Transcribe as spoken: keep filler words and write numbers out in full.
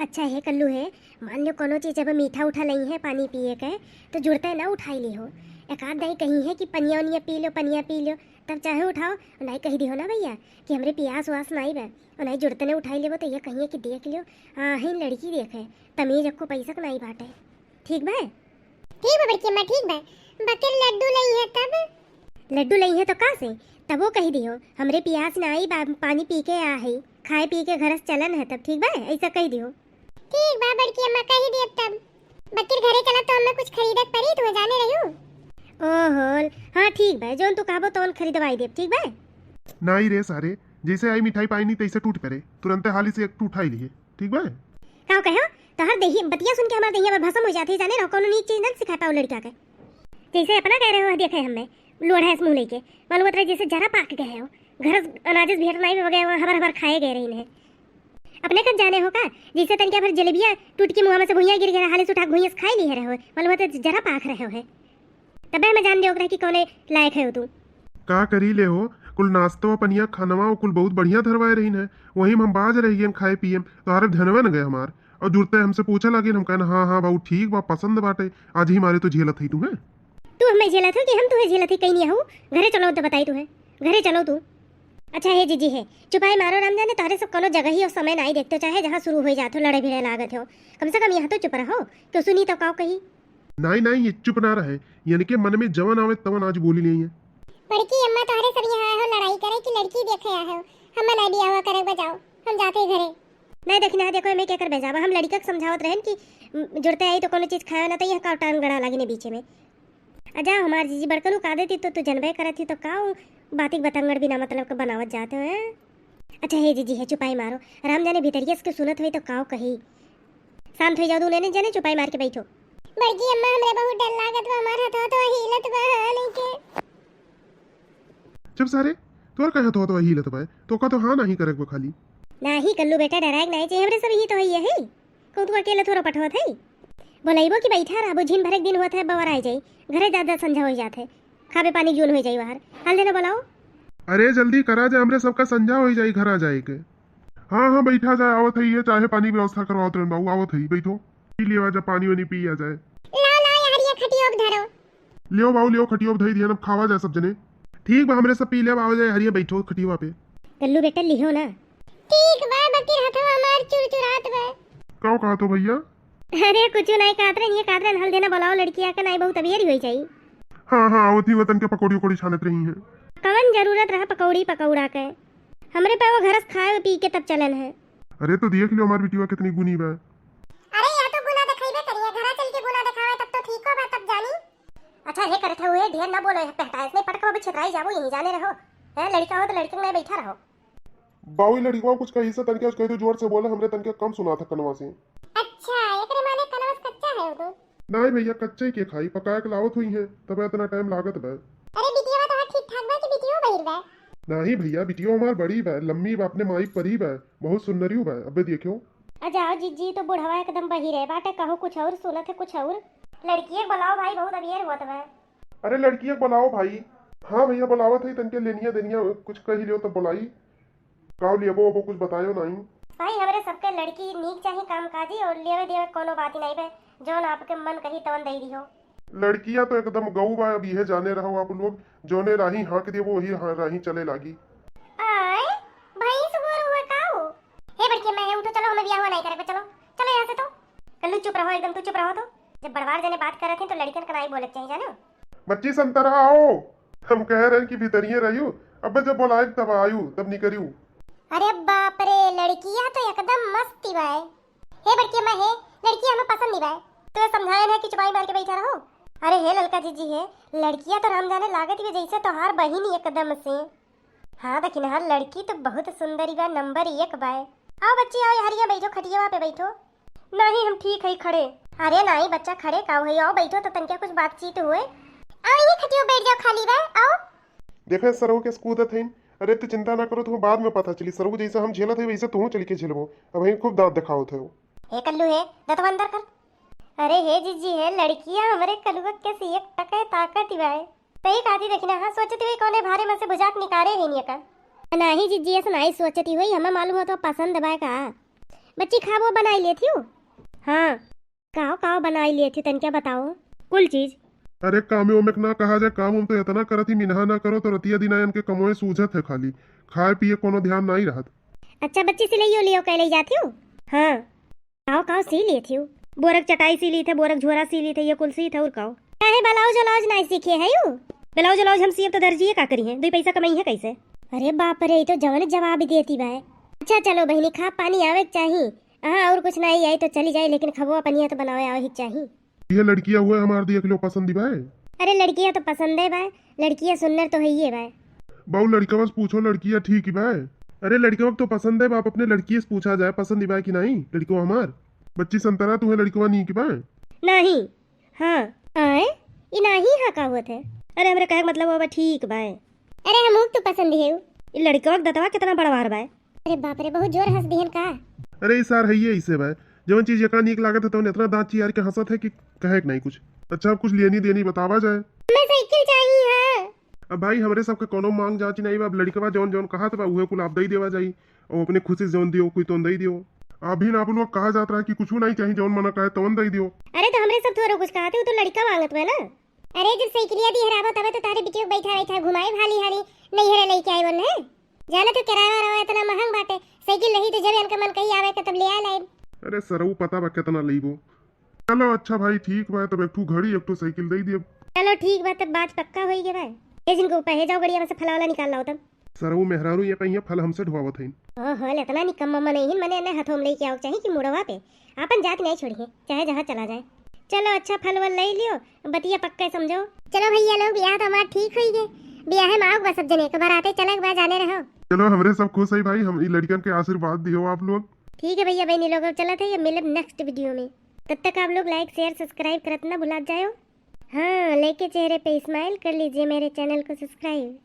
अच्छा हे कल्लू हे, मान लो कोनो चीज अब मीठा उठा लइहें पानी पिए के, तो जुड़ते ना उठाई लिहो। एक आध दाई कहिहें कि पनिया उनिया पी लो, पनिया पी लो, तब चाहे उठाओ। नाहीं कहि दिहो ना भइया कि हमरे पियास उआस नाहीं बा, और नाहीं जुड़ते ने उठाई लेबो तो ये कहिहें कि देख लियो, हाँ ही लड़की देखे, तमीज अक्को पैसा के नाहीं बाटे। ठीक बा? ठीक बा बड़की अम्मा, ठीक बा। बकिर लड्डू लइहें तब? लड्डू लइहें तो का से? तबो कहि दिहो, हमरे पियास नाहीं बा, पानी पी के आ है, खाए पी के घर से चलन है तब, ठीक बा? ऐसा कहि दिहो। ठीक बा बड़की अम्मा, कहि देब तब। बकिर घरे चलब तो हमें कुछ खरीदे के परी, तू जाने रहियो। ओहो, हाँ ठीक बा, जौन तू कहबो तौन खरीदवाई देब, ठीक बा? नाहीं रे सारे, जैसे आई मिठाई पाइनी तैसे टूट परे, तुरंते हाली से एक टूट उठाई लिए, ठीक बा? का कहो? तोहर देही, बतिया सुन के हमार देहिया पर भसम हो जात है, जाने रहो, कोनो नीक चीज न सिखा पाओ लड़का के। जैसे अपना कह रहे हो, देखे हमें, लोढ़ा है मुँह लेके, मालूम होत रहे जैसे जरा पाक गए हो, घर अनाज भेंट नाहीं हो गए, हबर हबर खाए गए रही है। अपने कब जाने हो का, जैसे तनिका भर जलेबिया टूट के मुँह में से भुइयां गिर गया, हाले से उठा के भुइयां से खाए लिए रहो, मालूम होत रहे जरा पाक रहे हो है। तबे हमें जान दे ओकरा कि कौने लायक है तू। का करी ले हो, कुल नाश्तो पनिया खानवा कुल बहुत बढ़िया धरवाए रहीन है, वही में हम बाज रह गए खाए पिए में, तोहरे ध्यानवे न गए हमार। और जुड़ते हमसे पूछे लागिन, हम कहन, "हाँ, हाँ बाबू, ठीक बा, पसंद बाटे, आज ही मारे तो झेलत है तू हैं।" तू हमें झेलत हो कि हम तुहे झेलत ही कहीं नहीं हूँ? घरे चलो तो बताई तुहे, घरे चलो तू। अच्छा हे जीजी हे, चुपाई मारो राम जाने, तोहरे सब कोनो जगह ही और समय नाहीं देखते, चाहे जहाँ शुरू हो जात हो, लड़े भिड़े लागत हो, कम से कम यहाँ तो चुप रहो, क्यों सुनी तो काव कही। नाहीं, नाहीं, ये चुप ना रहे, यानी के मन में जवन आवे तवन आज बोली लेइहें। बड़की अम्मा तोहरे सब यहाँ आए हो लड़ाई करे कि लड़की देखे आए हो? हमें नाहीं बियाह करे, बजाओ, हम जाते ही घरे। नाहीं देखी ना, देखो, एमे केकर भेजावा, हम लड़िका के समझावत रहन कि, उम, जुड़ते आई तो कोनो चीज खाए ना, तो यह का टांग गड़ा लागिन बीचे में। आ जाओ हमार जीजी, बड़कनू का देती तो तू जनबे करत ही तो का उ बातिक बतंगड़ बिना मतलब के बनावत जात हो, हैं? अच्छा हे जीजी हे, चुपाई मारो, राम जाने भीतरिया से के सुनत होई तो काव कही। शांत हो जाओ, दूने ने जने चुपाई मार के बैठो। बड़की अम्मा, हमरे बहुत डर लागत बा, हमार हथवा तो हिलत बा, हाँ, नहीं के। चुप सारे, तोर का हथवा तो हिलत बा, तो का तो हाँ नाहीं करे के बा खाली। नाहीं कल्लू बेटा, डराए के नाहीं चाहिए, हमरे सब ही तो है, यही। कहूँ तू अकेले थोड़ा पठवत है। बोलइबो कि बैठा रहबो, झिन भर एक दिन होत है, बवर आइ जाई। घरे जात जात संझा होइ जात है, खाबे पानी जून होइ जाई बाहर। हाल देना बोलाओ। अरे जल्दी करा जाए, हमरे सबका संझा होइ जाई घर आ जाए के। हाँ, हाँ, बैठा जाए, आवत है, ये चाहे पानी व्यवस्था करवावत रहन बाबू, आवत है, बैठो। पी लिया जा पानी वानी पी आ जाए। लाओ, लाओ, यार, ये खटियो के धरो। लियो बाबू, लियो, खटियो पे धई दिहन, अब खावा जाए सब जने। ठीक बा, हमरे सब पी लेब, आवा जाए, हरिया बैठो खटिया पे। कल्लू बेटा, लिहो ना। ठीक बा, बकिर हथवा हमार चुरचुरात बा। का कहत हो भइया? अरे, कुछ नाहीं कहत रहन, ये कहत रहन, हल देना बोलाओ लड़किया के, नाहीं बहुत अबेरी होइ जाई। हाँ, हाँ, आवत ही वतन के पकौड़ी उकौड़ी छानत रही हैं। कवन जरूरत रहा पकौड़ी पकौड़ा के? हमरे पे वो घरस खाए पी के तब चलन है। अरे, तो देख लियो हमार बिटिया कितनी गुनी बा। अरे, यह तो गुना दिखाई बे करिए, घरा चल के गुना दिखावे तब तो ठीक हो बा, तब जानी। अच्छा, हे करत है, उहे ढेर ना बोलो, यहाँ पे हटाए, नहीं पटक बाबू छितराई जाबो, यहीं जाने रहो। हैं, लड़का हो तो लड़के में बैठा रहो। बाबू, लड़कवा कुछ कही से तनके कह दो, जोर से बोले, हमरे तनके कम सुना था कनवा से। अच्छा, एकरे माने कनवा से कच्चा है वो तो। नहीं भइया, कच्चा ही के खाई, पकाए के लावत हुई है, तब इतना टाइम लागत बा। अरे, बिटिया तो ठीक ठाक बा कि बिटियो बहिर बा? नहीं भइया, बिटियो हमार बड़ी बा, लम्मी बा, अपने माई परी बा, बहुत सुंदरियो बा, अबे देखियो। आ जाओ जीजी, तो बुढ़वा एकदम बहिरे बाटे, कहो कुछ और, सुनत है कुछ और। लड़किए के बुलाओ भाई, बहुत अबेर होत बा। अरे लड़किए के बुलाओ भाई। हाँ भइया, बुलावत है, तनके लेनिया देनिया कुछ कही लियो तब बुलाई। काव लेबो ओबो कुछ बतायो नाहीं। भाई, हमरे सबके लड़की नीक चाही, काम काजी और लेवे देवे कोनो बात ही नाहीं बे, जौन आपके मन कही तवन दे दिहो। लड़किया तो एकदम गऊ बा, अब इहे जाने रहो आप लोग, जौने राही हाँक देबो वही हा-, राही चले लागी। आय, भैंस गोरू है का हो? हे बड़की अम्मा, हे उठो, चलो, हमें बियाह हुआ नहीं करे, चलो, चलो यहाँ से तो। कल्लू चुप रहो, एकदम तू चुप रहो तो। जब बड़वार जने बात करत हैं तो लड़कियन का नाई बोले के चाहिए, जानो? बच्ची संतरा आओ, हम कह रहे हैं कि भीतरिये रहियो, अब जब बोलाए तब आयु, तब निकरियो। अरे बाप रे, लड़किया तो एकदम मस्त ही बाय। हे बड़की अम्मा, हे लड़की हमें पसंद नहीं बाय। तो समझाए ना कि चुपाई मार के बैठा रहो। अरे हे ललका जीजी, हे लड़किया तो राम जाने लागत ही जैसे तोहार बहिन एकदम से। हाँ, देखी ना, लड़की तो बहुत सुंदरी बा, नंबर एक बा। आओ बच्ची, आओ, हरिया बैठो, खटियावा पे बैठो। नहीं, हम ठीक है खड़े। अरे नहीं बच्चा, खड़े का होई, आओ बैठो तो तनके कुछ बातचीत होए। आओ, ये खटियो बैठ जाओ, खाली बा, आओ। देखे सरऊ के कूदत हईन। अरे तू चिंता ना करो, तुम्हें बाद में पता चली। सरऊ जैसे हम झेलत है वैसे तू चल के झेलबो। अब हम खूब दांत दिखावत है। हे कल्लू, हे दतवा अंदर कर। अरे हे जीजी, हे लड़किया हमरे कलुआ के से एक टके ताकत ही बाय। तई काती देखी ना, हाँ, सोचती हुई कौने भारे में से बुझाक निकारे है नियका। नाही जीजी, ऐसा नाही सोचती हुई, हमें मालूम हो तो पसंद बाय का। बच्ची, खाबो बनाई लेत हियो? हाँ। काव काव बनाई लेत हियो, तनिका बताओ। कुल चीज। अरे, कामे ओमे के ना कहा जाए, काम उम तो इतना करत ही, मिनहा ना करो तो रतिया दिना इनके कमोए सूझत है खाली, खाए पिए कोनो ध्यान नाई रहत। अच्छा बच्ची, सिलइयो लियो कै लई जात हियो? हाँ। काव काव सी लेत हियो? बोरक चटाई सी लीत है, बोरक झोरा सी लीत है, ये कुल सीत है और काव? काहे ब्लाउज व्लाउज नाई सीखे है यू? ब्लाउज व्लाउज हम सीब तो दर्जिए का करिहैं, दुई पैसा कमइहैं कैसे? अरे बाप रे, ई तो जवन जवाब देती बा। अच्छा चलो बहिनी, खा पानी आवे के चाही। हाँ, और कुछ नाई आई तो चली जाए, लेकिन खबवा पनिया तो बनावे आवे ही के चाही। ये लड़किया हुए हमार देख लो, पसंद ही बाय। अरे लड़किया तो पसंद है बाय, लड़किया सुन्नर तो है ये बाय। बाऊ लड़कवा से पूछो, लड़किया ठीक ही बाय। अरे लड़कवा के तो पसंद है, बाप अपने लड़किया से पूछा जाए, पसंद ही बाय कि नाई लड़कवा हमार। बच्ची संतरा, तुम्हें लड़कवा नीक बाय? नहीं। हाँ। आए? ई नाही हा का होत है? अरे हमरे कहे के मतलब बाबा ठीक बाय। अरे हमहू के तो पसंद है उ। ई लड़कवा के दतवा कितना बड़वार बाय। अरे बाप रे, बहुत जोर हंस दिहन का? अरे ई सार है ये ऐसे बाय, जवन चीज एका नीक लागत है तवन इतना दांत चियार के हंसत है कि कहे के नहीं कुछ। अच्छा अब कुछ लेनी देनी बतावा जाए। हमें साइकिल चाहिए है। अब भाई हमरे सबके कोनो मांग जांच नहीं बा, अब लड़कवा जौन जौन कहत बा उहे कुल आप दई देवा जाई। और अपने खुशी से जौन दियो कोई तौन दई दियो। अभी ना आप लोग कहा जात रहा कि कुछ नहीं चाहिए, जौन मना कहे तौन दई दियो। अरे तो हमरे सब थोड़ा कुछ कहते, वो तो लड़का मांगत बा ना। अरे जब साइकिलिया दिहराबो तबे तो तारे बिटियो के बैठा बैठा घुमाए भाली हाली, नहीं हरे लेके आए बोल है। जाना तो किराया रहो इतना महंग बाटे, साइकिल रही तो जब इनका मन कही आवे के तब ले आ लाए। अरे सरऊ पता बा कितना लेबो। चलो अच्छा भाई ठीक बा, तब एक ठो घड़ी एक ठो साइकिल दई दियो। चलो ठीक बा, तब बात पक्का होई गए भाई। ए जिनको पहे जाओ गड़िया में से फला वाला निकाल लाओ तब। सरऊ मेहरारू ये कहिया फल हमसे ढुआवत हईन। ओहो, ले इतना निकम्मा मन नहीं, मने ने हथों में लेके आओ चाही कि मुड़वा पे आपन जात नहीं छोड़ी है, चाहे जहाँ चला जाए। चलो अच्छा, फल वल ले लियो, बतिया पक्का समझो। चलो भैया लोग, बियाह तो हमार ठीक होई गए, बियाह में आओ बस सब जने के बराते चलक बा जाने रहो। चलो हमरे सब खुश है भाई, हम ई लड़कन के आशीर्वाद दियो आप लोग। ठीक है भैया बहनी लोग, अब चलत है, ये मिलब नेक्स्ट वीडियो में। तब तक आप लोग लाइक शेयर सब्सक्राइब करत ना भुलात जायो। हाँ, लेके चेहरे पे स्माइल कर लीजिए मेरे चैनल को सब्सक्राइब।